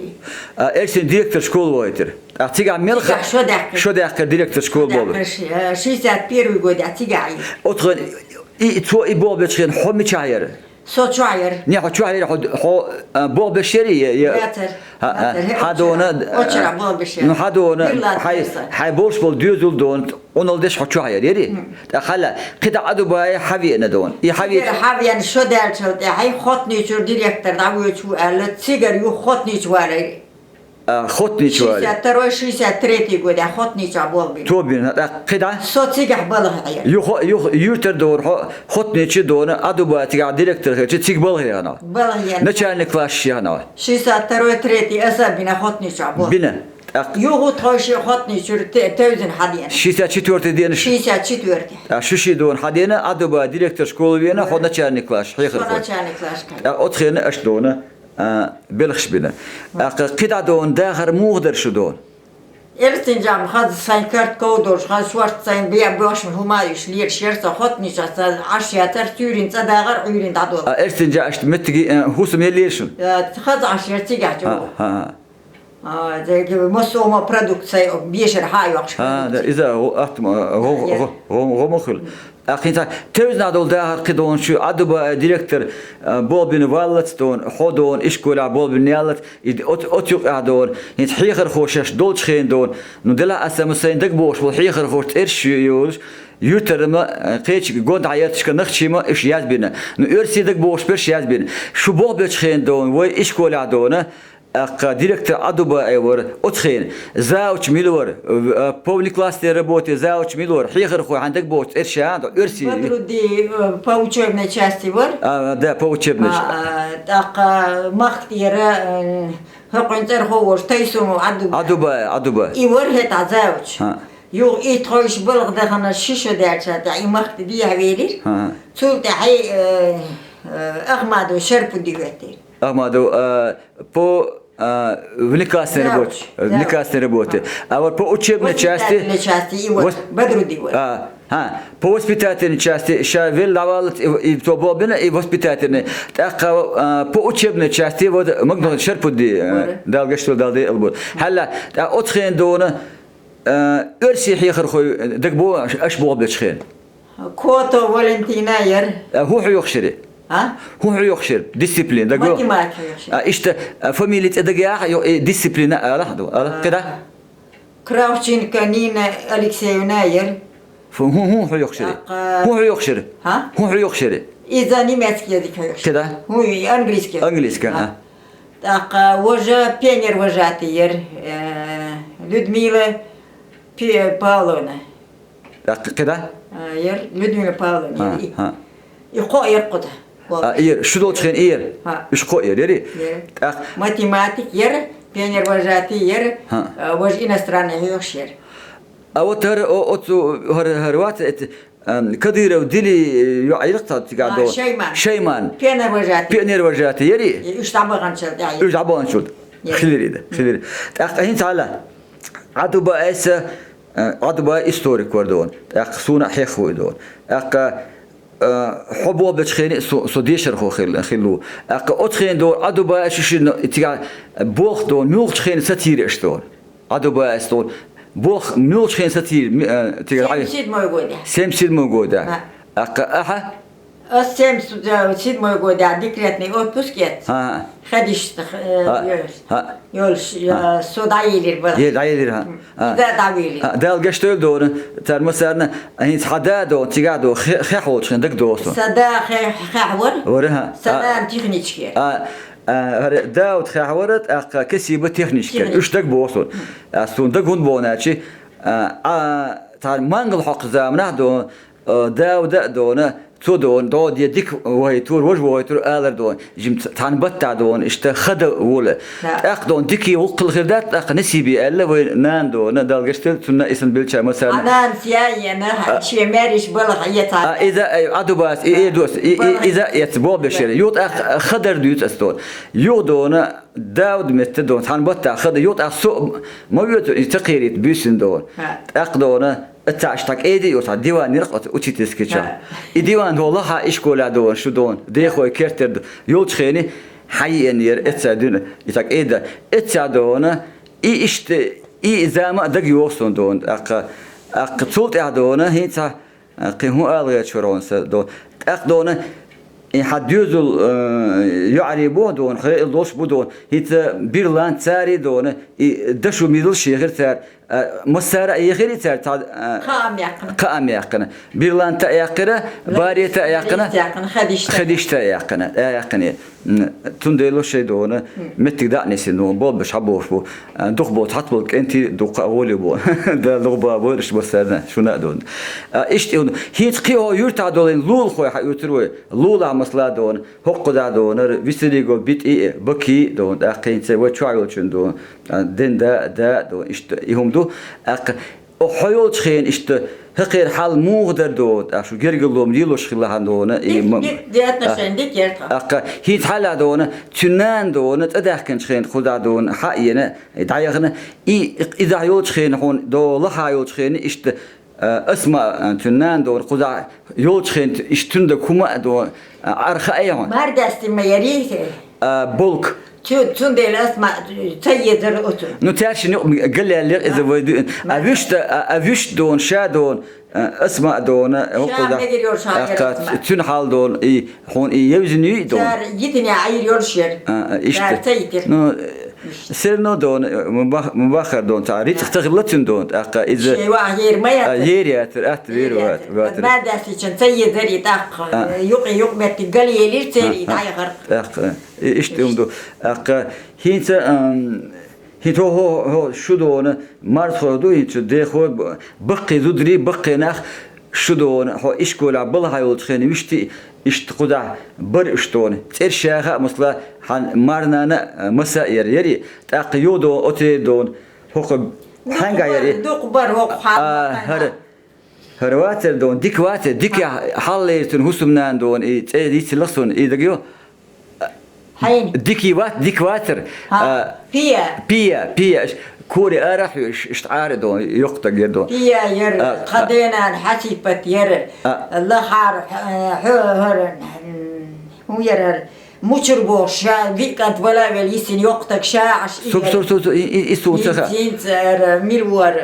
А, Эльстин директор школе ваийтира. ТӀаккха цигахь мелха? Цигахь шо даьккхира. Шо даьккхира директор школы болх беш. Шо даьккхира, ш-, э, шестьдесят первый годехь цигахь и. Оцу хенахь и, цо и болх бечу хенахь хьо мичахь яра? Со чохь яра. Не, хьо чохь яра, хьо, хьо, а, болх беш яра, я, я? Яцара. ХӀа, хӀа, яцара, хьа дона, очара, а, очара болх беш яра. Ну, хьа дона, хьай, хьай болуш болу доьзал дона, Ӏуналла деш хьо чохь яра, яри? М. ТӀаккха хьала, кхидӀа Ӏадубай хьавеана дона. И хьаве- Цигара хьавеана шо даьллачул тӀаьхьа, Хотничура директор дӀавоьдуш ву аьлла, цигара юха Хотничу валийра. А, Хотничу али. Шестьдесят второй, шестьдесят третий годехь Хотнича болх бина. Тобина, тӀаккха кхидӀа? Со цигахь балха хьера. Юха, юха, юьртара дора хьо, Хотничи дона, Ӏадуба цигахь директор хилча, цига балха яхана. Балха яхана. Начальник класс яхана. Шестьдесят второй, третий аса бина Хотнича болх. Бина. ТӀаккха. Юха тхойши Хотничуьра те-, тевзина хьадена. Шестьдесят четвёртый дена шу. Шестьдесят четвёртый. А шу ши дона хьадена, Ӏадуба директор школы вена, хьо начальник класс, хьехар хьо. Начальник класс. ТӀаккха оцхена аш дона. А, белхаш бина. ТӀаккха кхидӀа дона дахар муха дара шу дона? Эрсинжам хаза сайн карт ков долуш, хаза шорта сайн бе-, бошма хӀума уьш лелаш яра со, Хотнича ца Ӏаш яцара, суьйрин цӀа дагӀар, Ӏуьйрин дӀадолу. А, Эрсинжа ашта меттиги, э, хӀусам еллера шуна? Э, хаза Ӏаш яра цигахь чу. А, а, а. А, дерг, массо а продукция бешара хьа а йоккхуш. А, да, продукция. Иза, гӀо-, атма, гӀо-, гӀо-, гӀо-, гӀо-, гӀо ма хуьлу. ТӀаккха хӀинца тевзина долу дахар кхидӀа дона шу Ӏадуба директор, а, болх бина валлалц дона, хьо дона, ишколехь болх бина яллалц, и д-, оц-, оцу юкъехь дона, хӀинца хьехархо шаьш долчу хенахь дона, ну, делахь аса ма сайн дагабогӀуш болу хьехархоша цӀераш йолуш, юьртара ма, а, кхечу гонахьа ярташка нахчий ма уьш язбина. Ну, оьрсий дагабогӀуш берш язбина. Шу болх бечу хенахь дона, вай ишколехь дона, ТӀаккха директор Ӏадуба вара, оцу хенахь. Завуч мила вара, э, по внеклассной работе завуч мила вара, хьехархой хьан дагабогӀучу цӀераш а, оьрсий. Бадруди, э, по учебной части вара? А, да, по учебной. А, а, тӀаккха махкатӀера, э, хӀокхуьнан цӀерхо волуш Тайсумов Ӏадуба. Ӏадуба, Ӏадуба. И вара хӀетахь завуч. А. Юха и тхойша балха дахана ши шо даьлча тӀехь и махкатӀа дехьавелира. А. Цул тӀаьхьа, э, э, Ахмадов Шарпуди хӀоьттира. Ахмадов, а, по, а, внеклассной работе. Завуч, завуч. Внеклассной работе. А вот по учебной части. Воспитательной части и вот вос-, Бадруди вот. А, а, по воспитательной части ша велла дӀаваллалц и, и то болх бина, и воспитательной. ТӀаккха, а, по учебной части вот Магнитогорск Шарпуди, а, Дала гашто, Дала декъал бойла. Хьалла, тӀаккха оцу хенахь дона, а, оьрсий хьехархой дагабо аш, аш болх бечу хенахь. Кото Валентина яра. А, хӀун хьоьхуш яра? А? ХӀун хьоьхуш яра? Дисциплина, дагабо? Математика хьоьхуш яра. А, иштта, а, фамилия цӀе дагаяхьа, йо, э, дисциплина ала, ду, ала, кхидӀа? Кравченко Нина Алексеевна яра. Фу-, хӀун, хӀун хьоьхуш яра? ТӀаккха. ХӀун хьоьхуш яра? А? ХӀун хьоьхуш яра? Иза немецкий язык хьоьхуш. КхидӀа? ХӀун, английский. Английский, а. ТӀаккха вожа пионервожатый яра, э, Людмила Пи-, Павловна. ТӀаккха кхидӀа? А, яра Людмила Павловна, яра и. А, а. И кхо яра кху тӀа. А, и яра, шу долчу хенахь и яра? А. Уьш кхо яра, яра? Яра. ТӀаккха. Математик яра, пионервожатый яра, а, важа иностранный хьоьхуш яра. А вот хӀара, о, оцу, хӀара, хӀара вац, эт-, ам, Кадыров Дили, э, йоӀ йира-кх цигахь долу? Шайман. Шайман. Пионервожатый. Пионервожатый яра и? И уьш дӀабаханчул тӀаьхьа. Уьш дӀабаханчул. Яра. Хилира и, да, хилира. ТӀаккха хӀинца хьала. Ӏадуба айса, э, Ӏадуба историк вара дона. ТӀаккха суна а хьехавой дона. ТӀаккха, э, хьо болх бечу хенахь со, со дешархо хилла, хилла ву. ТӀаккха оцу хенахь дона Ӏадуба айса шина цигахь болх дона, муьлхачу хенахь сацийра аша дона? Ӏадуба айса дона. Болх муьлхачу хенахь сацийра, ми-, э, цигахь дӀа-. Семьдесят седьмой годехь. Семьдесят седьмой годехь. А. ТӀаккха ахьа? Ас семьдесят седьмой годехь декретный отпуск эцна. А. Хадишта, э, а, йолуш. А. Йолуш, а, я, со дӀаелира бала. Е, дӀаелира, а. М. А. Да, дӀавелира. А, Дала гешт дойла дона, цара массарна, а, хӀинца хьан да дона, цигахь дона, хе-, хехь волчу хенахь дагадогӀу суна. Сан да хе-, хехь вара? Вара, хӀа. Сан нана техничка яра. А, а, хӀара Дауд хехь вара, тӀаккха Касиба техничка яра. Техничка. Уьш дагабогӀу суна. А, суна дага хӀунда боху аьлча, а, а, цхьана мангал хьокху заманахь дона, э, Дауда а дона, цо дона, дӀо де дика вохуьйтура, важа вохуьйтура алар дона, жим ц-, цхьана баттахь дона, иштта хада вола. Да. ТӀаккха дона дикий гӀуллакх хилла хир дац, тӀаккха Насиби аьлла, вай нана дона, Дала гешт дойла, цунна а, и сан белча массарна. А нана сяйена, а, шен маьрша балха эца. А, иза, ай, Ӏадубас, и, и дос, и, и, балха иза эца, болх беш яра. Юха тӀаккха хадар дуьйцу ас дона. Юха дона, Дауда метта дона, цхьана баттахь хада, юха тӀаккха со ма воьду, и ца кхерийта буьйсина дона. Ха. ТӀаккха дона, Аццахь аша кӀеда йо, цхьа диван йира-кх оцу учительский чохь. Ха. И диван дона лаха ишколехь дона, шу дона, дехой кертера ду-, йолчу хенахь хьан йиъна яра, эццахь дуьйна, и цхьа кӀеда. Эццахь дона, и иштта, и зама а дага йогӀу суна дона. ТӀаккха, тӀаккха цул тӀаьхьа дона, хӀинца, а, кхин хӀун ала гӀерташ вара хьуна сан дона. ТӀаккха дона, и хьан доьзал, а, йоӀарий бу дона, хьекъал долуш бу дона, хӀинца Бирлан царий дона, и дашо мизал шехира цара. А, массара а ехири цар цхьа, а, кхаам яьккхина. Кхаам яьккхина. Бирланта а яьккхира, барета а яьккхина. Барета яьккхина, хадишта. Хадишта а яьккхина. А, яьккхина. М, цундела шей дона, меттиг даънесин дона, болбаш хьабош бу. А, дух бо, цхьат бол кӀентий дукха а гӀоли бо. Да, дух ба, бойраш массарна, шуна а дона. А, ишт и хӀинца кхио юрта долин лулхой хьа юртар вой. Лула масла дона. ХӀокхуза дона, висариго битӀи, баки дона, тӀаккхинца вай чуа йолчун дона. А, ден да, да, дона, ишта и хӀума ду. ТӀаккха, о, хьо йолчу хен, ишта, хӀокхера хьал муха дар дона, тӀаккха шу гергарло лелош хилла хьан дона, и ма-, дика, дика отношение, дика яр тхан. ТӀаккха, хӀинца хьала дона, цуьнан дона, цӀа даьхкинчу хен, кхуза дона, хьа а йина, и дӀаяхна, и, и, иза йолчу хен, хьуна, до лаха йолчу хен, ишта, А, Асма, а, цуьнан дона, кхузахь йолчу хен иш цуьндаг хӀума а дона, а, арха а яхьун. Мардасти ма яри те. А, болк. Цу-, цундела Асма ца езар оцу. Ну, цаьршин юкъ галляллех иза вай дуьйна. А, вуьшта, а, а, вуьшта дона, ша дона, а, Асма а дона, ша хӀокхуза, мегар йолу ша а, яр ка-, Асма. Цуьнан хьал дона, и, хьуна и евзина юй дона. Цара йитина Ӏийр йолуш яр. А, а, ишта. Цара ца йитира. Ну, Все равно дона, ма бах-, ма бахар дона, цхьа рицкъ ца хилла цуьнан дона, тӀаккха иза. Шен ваха ер ма яцара. А, ер яцара, атта вер ватара. Ма дасичан ца езар и тӀаккха, юкъе юкъ меттиг галъелира церан и дӀаяхар. ТӀаккха, и иштта хӀума ду. ТӀаккха, хӀинца, ам, хӀинца хӀо, хӀо, хӀо, шу дона, марзхо ду, хӀинца дехо, б-, баккхий зударий, баккхий нах, Шу дона, хьо ишколехь балхьа йолчу хенахь вуьшти, иштта кхузахь бара уьш дона. ЦӀерш ша хаьа, масала, хьан марнана а, маса а яра, яри, тӀаккха ю дона, оцеран дона, хӀокху хьаьнга яри. Дукха бара хӀокху хьан. А, хӀара, хӀара вацар дона, дика вацар, дика хьаллера цуьнан хӀусамнана дона, и цӀе йицлла суна, и дага ю. Хьайна. Дика вац-, дика вацар. Ха, а, Пия. Пия, Пия. Кори ара хьоьш, иштта Ӏара дон, йоккха даг яр дон. Пия яр, а, тхан а, денан Хьасипат яр, а, лахара, а, хьо-, хӀара, м, хӀун яр хӀара, мучур бохуш, ша виъ кӀант вала а велла, йисина йоккха даг ша Ӏаш и яр. Суб, суб, суб, суб, и, и, и сум ца ха. Йисинца ара, мила ву ара,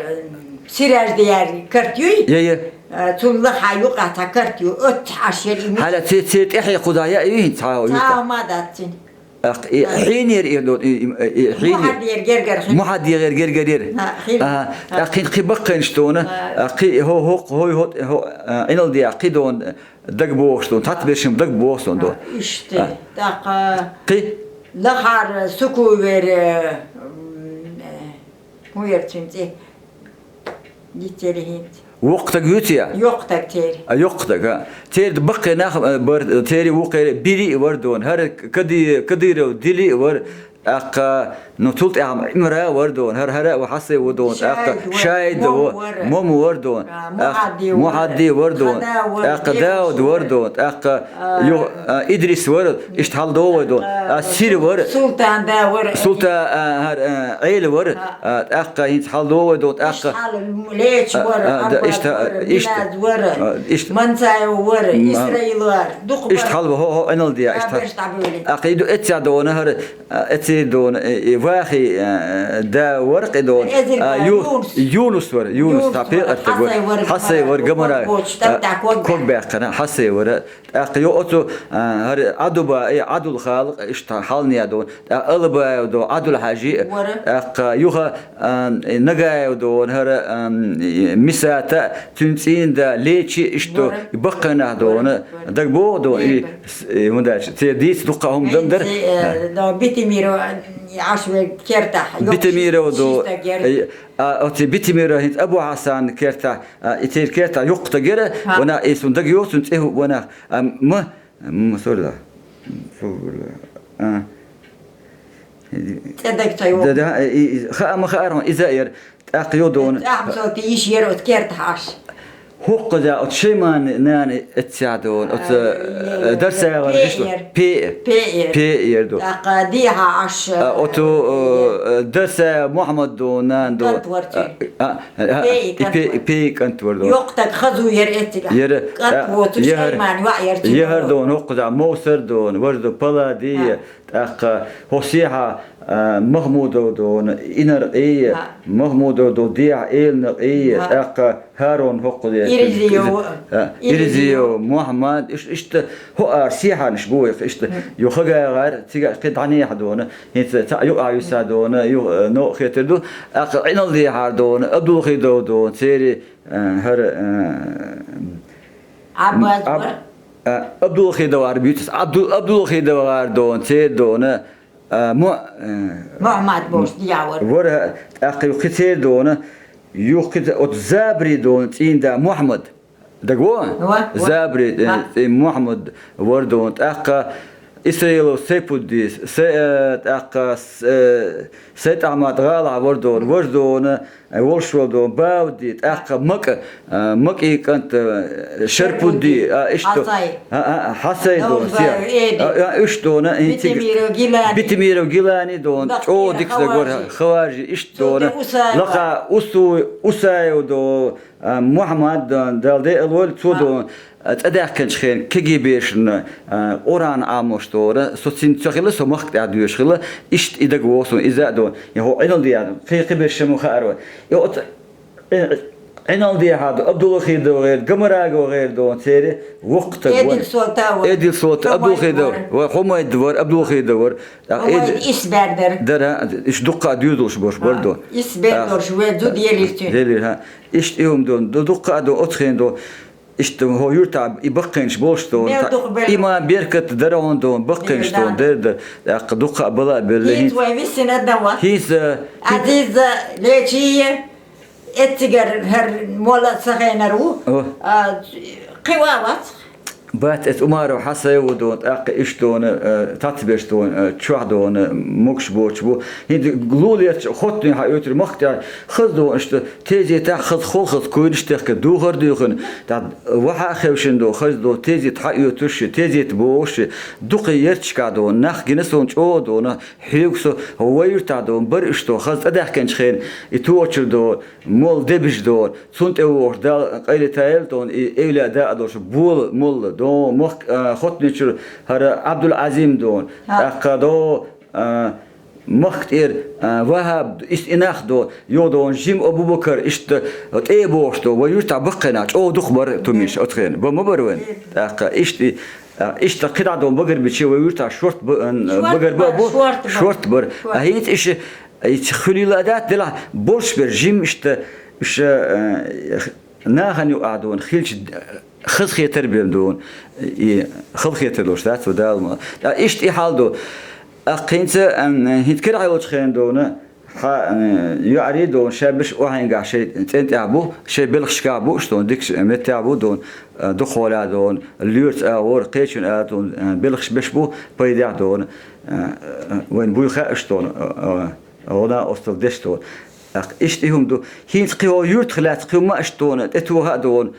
Сираж де яр карт юй? Я, я. А, цунна лаха юкъа цхьа карт ю, оццу Ӏаш яр и муьтӀа. Хьала ци-, ци тӀехье кхуза яа юй хӀинца цхьа а юй? Цхьа а ма дац цуьнан. Ах, и хьийна яр и, и, и хьийна яр. Мухьаддегара гергара хила. Мухьаддегара гергара яр. Ха, хила. Аха, ха. Ах, хин кхин баккхийнаш дона, ха. Ах, кхин хӀо-, хӀо-, хӀо-, хӀо-, хӀо-, а, Ӏиналдехь кхин дона, даг бохуш дона, цхьацца бершим даг бохуш дона, ха, дона. Иштта. А. ТӀаккха кхин? Лахара Сукувер, м, э, ХӀун яра цуьнан цӀе? Диццери хӀинца. Воккха даг вуьйцу я? Йоккха даг церан. А, йоккха даг, а. Церан баккхий нах, а, бар, церан вукхеран Бири а вара дона. ХӀара Кади-, Кадыров Дили а вара. ТӀаккха, ну, цул тӀаьхьа Ӏимра а вара дона. ХӀара, хӀара а вара Хьасай ву дона. ТӀаккха Шайд ву, Шайд ву, Мом вара. Мом вара дона. А, ТӀаккха Мухьадди вара. Мухьадди вара дона. Хада вара, ТӀаккха Дауд вара дона. ТӀаккха А, Ю-, а, Идрис вара, иштта хьалдогӀу вай дона. А, Сир вара. Султан да вара. Султан, а, хӀара, а, Ӏела вара. А. А, тӀаккха хӀинца хьалдогӀу вай дона, тӀаккха. Иштта хьал Леча вара, а, а, да, Аббас иштта, вара, иштта. Милаз вара, а, иштта. Манцаев вара, м, а, Исраил вара. Дукха иштта бара. Хьал хӀо-, хӀо-, Ӏиналдехь, а, иштта. Берш дӀабевлира. ТӀаккха и ду эццехь дона хӀара, а, эццехь дона, и, и вахи, а, да варкъи дона. Эзир а, вара, Ю-, Юнус. Юнус вара, Юнус, Юнус та вара, пекъаттаг вара. Хьасай вара, Хьасай вара, гамара, ког бочу, а, тап-тап ког баьккхина. Ког баьккхина, Хьасай вара. ТӀаккха йо оцу, а, хӀара Ӏадуба, э, Ӏадул халкъ, иштта хьалнех дона, тӀаккха Алабаев дона, Ӏадул Хьажи, вара. ТӀаккха юха, а, Нагаев дона, хӀара, а, Мисата, цуьнан цӀийнда, Лечи, иштта вара. Баккхийнах дона, вара, вара. ДагбогӀу дона, и, вара. С-, и, хӀун даьлча, церан дийца дуккха хӀума дан дара. Э, а. Дона Битимиров, Ӏаш вай кертахь, йоккха Битимиров дона, ши стаг яра. Э, а, оцу Битимиров хӀинца Абу Хьасан кертахь, а, и церан кертахь йоккха стаг яра, ха. Ванах, и суна дага йоцун цӀе хӀу ванах. А, ма, ма, сорла. Сорла. А. ЦӀе дага ца йогӀу. Да, да, и, и, хаа ма хаар хьуна, иза а яра, тӀаккха йо дона. ТӀаккха ма со, ти йиш яра оцу кертахь Ӏаш. ХӀокхуза оцу Шайман нана эццехь дона, оцу, а, э, Дарсаева Пе гӀишло. Яра. Пе. Пе яра. Пе яра дона. ТӀаккха дехьа Ӏаш, а, оцу, э, э, Дарсаев Мухьаммад дона, нана дона. КӀант вара цуьнан. А, а, а, Пе и кӀант вара. Пе и кӀант вара дона. Йоккха стаг хазу яра эццигахь. Яра, кӀант а, воцуш яхар, Шайман ваъ яра цуьнан. Яхар дона, хӀокхуза Мовсар дона, Варзу Паладия, а. ТӀаккха хӀо сехьа, а, Махмудов дона, Инаркъий, а. Махмудов дона, дехьа Элнакъий, а. ТӀаккха Харон хӀокху де. Иризиев. А, Иризиев. Иризиев, Мухьаммад, иш-, иштта хӀоар сехьанаш бу вайх, иштта. Мгм. Юха гагӀар, цига кхин дӀанехьа дона, хӀинца цхьаъ юкъа юьса дона, ю-, э, новкъа хетар ду. ТӀаккха Ӏиналдехьара дона, Абдулхидов дона, церан, э, хӀара, э, Аббас Аб-, вар. Э, Абдулхидов ар битас, Абду-, Абдулхидов ар дона, церан дона, А, мо-, э, Мухьаммад бохуш дӀавар. Вара, тӀаккха юххе церан дона, юххе ца-, оцу Забри дона, цӀийнда Мухьаммад. Дагво? Ва, ва. Забри, э, Ва. ЦӀи Мухьаммад вар дона. ТӀаккха Исраилов Сайпудди, Сай-, э, тӀаккха С-, э, СайтӀахьмад гӀала вар дона, вар дона, Э, волуш волу дон, Бауди, тӀаккха Макъ-, а, Макъи кӀант, э, Шарпудди, а, иштта. Хьасай. А, а, Хьасай дон, Давзбаев Эди. А, а, иштта дона, э, Битимиров Гилани. Битимиров Гилани дон, Бахтира чӀо дикс дагор, Хаважи. Хаважи, иштта дона. Цуьнан Усаева. Лакха Усу-, Усаев дон, а, Мухьаммад дон, Дала декъал войла, цо дон. А, цӀа даьхкинчу хенахь кегий бешана, а, Къуръан Ӏамош дора, со цуьнца ца хилла, со махка тӀехь доьшуш хилла, иштта и дага вогӀу суна, иза а дона. Я хӀо Ӏиналдехьа, кхин, кхин беш шаьш ма хаара вай. И оцу Ӏи-, Ӏиналдехьа ду, Абдулвахидов гӀер, Гамарагов гӀер дона, церан воккха таг ван. Эдил Солта ван. Эдил Солта, Абдулхидов, ва Хьумайд вар, Абдулхидов вар. Хьумайд Эд-, исс бер дара. Дара, иш дуккха а доьзалш борш бар дона. Исс бер долуш, вай зуда елира цуьнан. Елира, хӀа. Иштта и хӀума дона, ду-, дуккха а дона, оцу хенахь дона. Иштта хӀо юьртахь и баккхийнаш болуш дона, Мел дукха белла. Иман беркат дара хьуна дона, баккхийнаш Дера дона, дара. Дера, дара. ТӀаккха дуккха а бала а белла. ХӀинца вай виссина адам вац. ХӀинца, Азиза, Лечия, эццигара хӀара молла ца хенар ву. О. А, кхин ван вац. Бац, эца Умаров Хьасай ву дона, тӀаккха иштта дона, э, цхьацбеш дона, э, чохь дона, могуш боцуш бу. ХӀинца лулерчу хоттуьйтур махка тӀехь хаза дона, иштта тезетахь хаза хол, хаза куйнаш техка духар дуьйхина, тӀаккха вахьа а хевшина дона, хаза дона, тезет хьаоьцуш, тезет бохуш, дукха ярташкахь дона, нах гина суна чӀогӀа дона, хьоьгу со, вай юьртахь дона, бара уьш дона, хаза цӀа даьхкинчу хенахь, и тохачуьра дона, молла дебижа дона, цунна тӀе вогӀуш Дала къайле тайла дона, и эвлаяъ дакъа долуш бола молла дона, махка, а, хоттуьйтур хӀара Абдул-Азим дона, тӀаккха дона, а, махка тӀера, а, Вахаб, иштта и нах дона, юха дона, жима Абу-Бакар, иштта тӀе а бохуш дона, вай юьртахь баккхийнаш, чӀогӀа дукха бара тумиш оцу хенахь, бан ма бара вайн. ТӀаккха иштта и, а, иштта кхидӀа дона багар бича, вай юьртахь шорта ба-, ан, Шорта багар ба бара, бу, шорта бара. Шорта бара. Шорта. А хӀинца иша, иша хуьлийла а дац, делахь болуш бер жима иштта, иша, а, нахана юкъахь дона, хилча, хазахетар бен дона, и халахетар долуш дац, ва Дала ма. ТӀаккха иштта и хьал ду. ТӀаккха хӀинца, ан, хӀинца кира хьайолчу хенахь дона, хьан, ан, йоӀарий дона, шаьбаш охьайнгахь шайн цӀен тӀехь бу, шайн белхашкахь бу, уьш дона, дикачу меттехь бу дона, а, дукхахьолехь дона, лоьраца агӀор, кхечун а дона, а, белхаш беш бу, пайдехь дона, а, а, вайн буй хаьа уьш дона, а, а, гӀо-накъосталла деш дона. ТӀаккха иштта и хӀума ду. ХӀинца кхин хӀо юьртах лаьцна кхин хӀума а иштта дона, тӀетоха а дона,